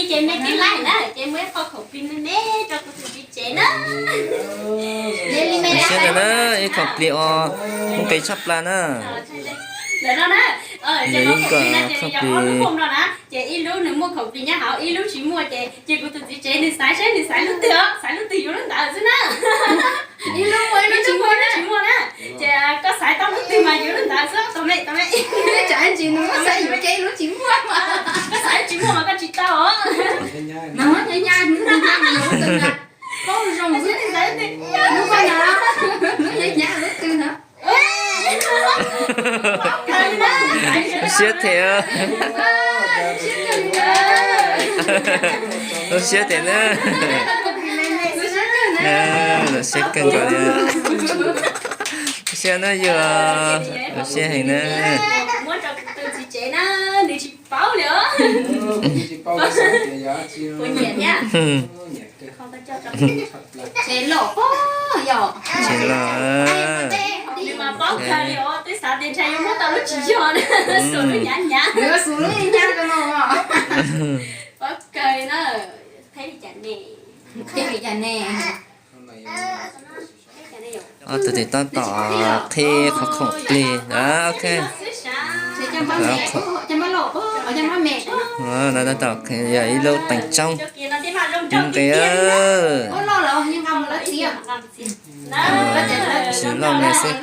Ces me tib lais na, ces muaj ib qho khoom plig me me rau kuv tus txiv tsev na. Siab kawg na, ib khoom plig uas muaj nqis tshaj plaws na. Ntawm no na, yog ib khoom plig no na, ces ib lub nws muaj khoom plig nyob hauv, ib lub tsis muaj, ces ces kuv tus txiv tsev nws xaiv saib nws xaiv lub twg os, xaiv lub twg yuav lub ntawd xwb na. Ib lub muaj ib lub tsis muaj na. Ces koj xaiv tau lub twg mas yuav lub ntawd xwb, tau me, tau me. Tsam ntsis nws muab xaiv yuav ces ib lub tsis muaj mas. Koj xaiv tsis muaj mas koj tsis tau os. Nws muab nyab nyab, nws nyab nws yuav lub twg na. Paub zoo xwb, lub koj na, lub nyab nyab lub twg na. Lub siab them, lub siab them na. Lub siab kawg nkaus li. Lub siab na yog, lub siab heev na. Muab rau tus txiv tsev na, nws tsis paub li os. Puas nyiam thiab? Tsis los, nws mas paub kawg li os, twb xav tias ntshai yuav muab tau lub tsis yog na, xum lub nyav nyav. Xum lub nyav nyav no. Paub kawg li na. Qhia li cas ne? Qhia li cas ne? Ob tug tab tom qhib qhov khoom plig. Ok. Tab tom qhib yog ib lub teev tsoob nqis. Tab sis loj me xwb.